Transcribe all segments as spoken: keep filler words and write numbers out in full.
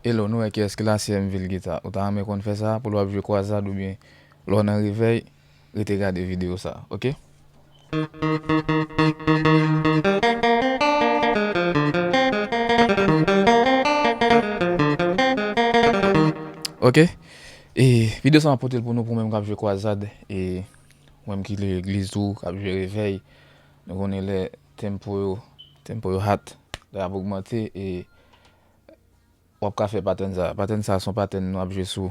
Hello, nou wè kiyès ki la, se M Vil Gita. Ou ta renmen konn fè sa pou lè w ap jwe kwazad oubyen lè w nan revèy, rete gade videyo sa, oke? Oke? E videyo sa m ap pote l pou nou, pou menm k ap jwe kwazad, e ou menm ki legliz tou, k ap jwe revèy. Nou konnen lè tempo yo, tempo yo hot, lè y ap ogmante, e w ap ka fè patèn sa. Patèn sa se yon patèn nou ap jwe sou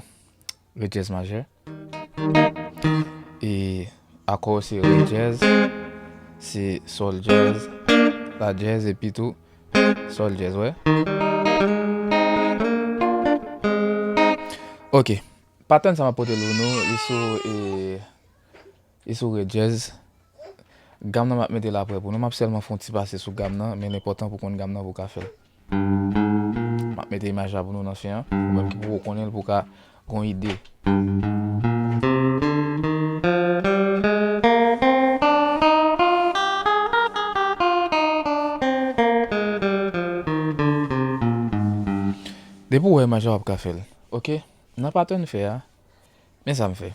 re dyèz majè. E akò se re dyèz, se sòl dyèz, la dyèz, epi tou sòl dyèz, wè. Oke. Patèn sa m ap pote l pou nou, li sou, e, li sou re dyèz. Gam nan m ap mete l aprè pou nou. M ap sèlman fè yon ti pase sou gam nan, men l enpòtan pou konn gam nan pou w ka fè l. M ap mete imaj la pou nou nan fen an. Ou menm ki poko konnen l, pou w ka gon ide. Depi w wè imaj la, w ap ka fè l. Oke? Nan patèn fè a, men sa m fè.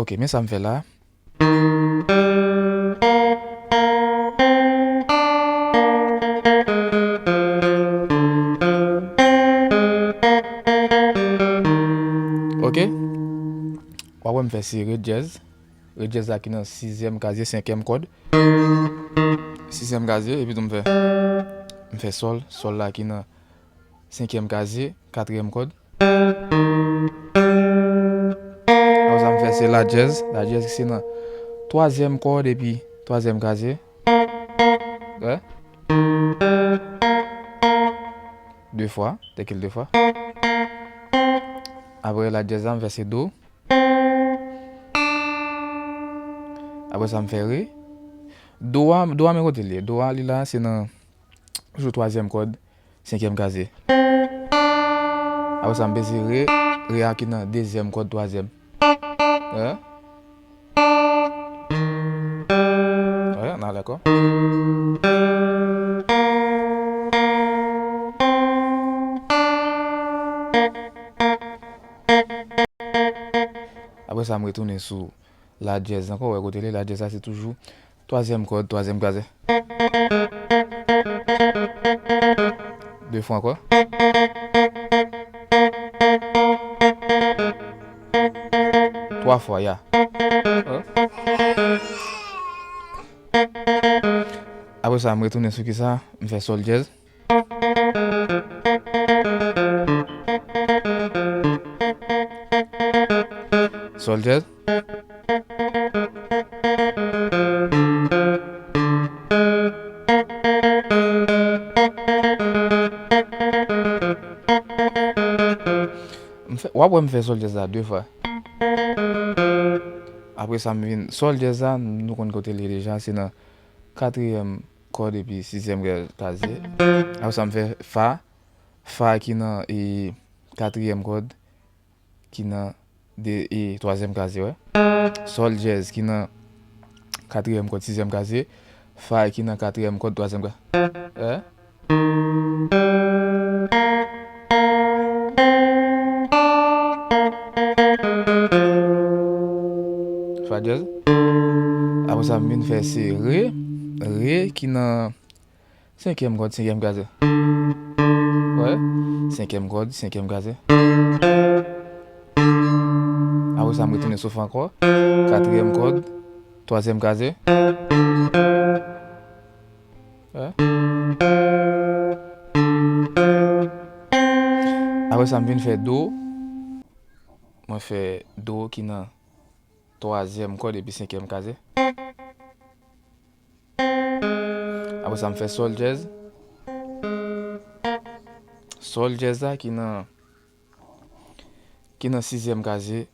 Oke, men sa m fè la. Oke? W ap wè m fè se re dyèz. Re dyèz la ki nan sizyèm kazye, senkyèm kòd. Sizyèm kazye, epi tou m fè, m fè sòl, sòl la ki nan senkyèm kazye, katriyèm kòd. Apre sa, m fè se la dyèz, la dyèz ki se nan twazyèm kòd epi twazyèm kazye. Wè. De fwa, tèk de fwa. Apre la dyèz la, m fè se do. Apre sa, m fè re. Do a, do a, men kote l ye. Do a, li la, se nan, sou twazyèm kòd, senkyèm kazye. Apre sa, m peze re. Re a ki nan dezyèm kòd, twazyèm. Wè. Wè, n a dakò. Apre sa, m retounen sou la dyèz ankò, wè kote l ye, la dyèz la se toujou twazyèm kòd, twazyèm kazye. De fwa ankò. Twa fwa, ya. Apre sa, m retounen sou kisa? M fè sòl dyèz. Sòl dyèz. M fè, w ap wè m fè sòl dyèz la de fwa. Apre sa, m vin sòl dyèz la, nou konn kote l ye deja, se nan katriyèm kòd epi sizyèm kazye. Apre sa, m fè fa. Fa ki nan, e, katriyèm kòd, ki nan de, e, twazyèm kazye, wè. Sòl dyèz ki nan katriyèm kòd, sizyèm kazye. Fa ki nan katriyèm kòd, twazyèm kazye. Wè. Fa dyèz. Apre sa, m vin fè se re. Re ki nan senkyèm kòd, senkyèm kazye. Wè. Senkyèm kòd, senkyèm kazye. Apre sa, m retounen sou fa ankò. Katriyèm kòd, twazyèm kazye. Wè. Apre sa, m vin fè do. Mwen fè do ki nan twazyèm kòd epi senkyèm kazye. Apre sa, m fè sòl dyèz. Sòl dyèz la ki nan, ki nan sizyèm kazye,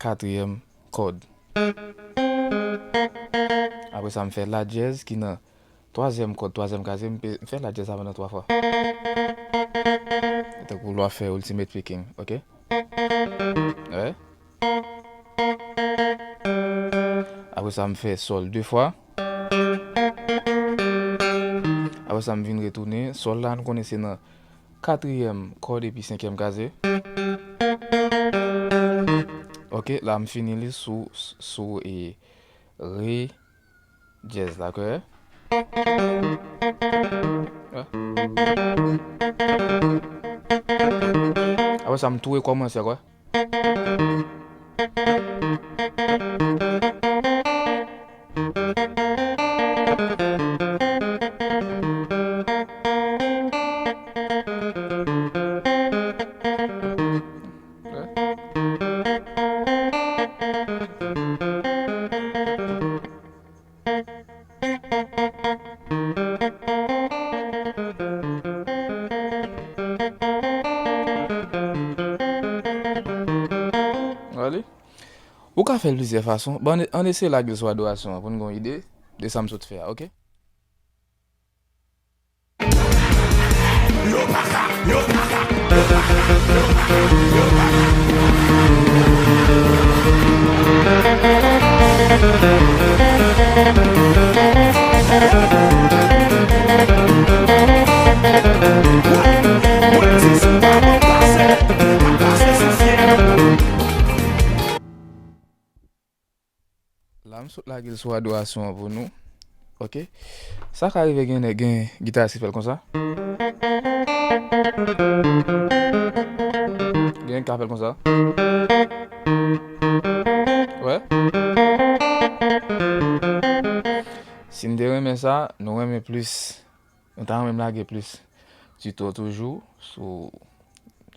katriyèm kòd. Apre sa, m fè la dyèz ki nan twazyèm kòd, twazyèm kazye, m pe, m fè la dyèz la pandan twa fwa. Tankou lè w ap fè ultimate picking, oke? Wè. Apre Apre sa, m fè sòl de fwa. Apre sa, m vin retounen. Sòl la, nou konnen se nan katriyèm kòd epi senkyèm kazye. Ok, la, m fini li sou, sou, e, re dyèz la, ok? Apre sa, m tou rekòmanse ankò. Ou ka fè l plizyè fason. Bon, ann, ann eseye lage l sou adorasyon an pou n gen yon ide de sa m sot fè a, ok? La, m sot lage l sou adorasyon an pou nou. Ok. Sa ka rive gen nèg, gen gitaris ki fè l konsa. Gen nèg ki ka fè l konsa. Wè. Si n te renmen sa, nou renmen plis. Nou ta renmen m lage plis tito toujou sou,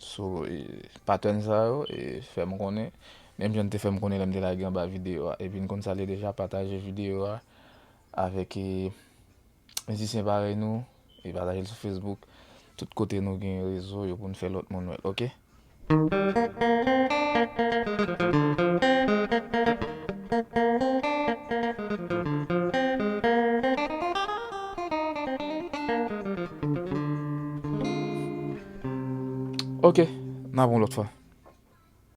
sou, e, patèn sa yo, e fè m konnen. Menm jan n te fè m konnen lè m te lage anba videyo a. Epi n konn salye deja, pataje videyo a avèk, e, mizisyen parèy nou, e pataje l sou Facebook. Tout kote nou gen rezo yo pou n fè lòt moun wè l, ok? Ok, n ap yon lòt fwa.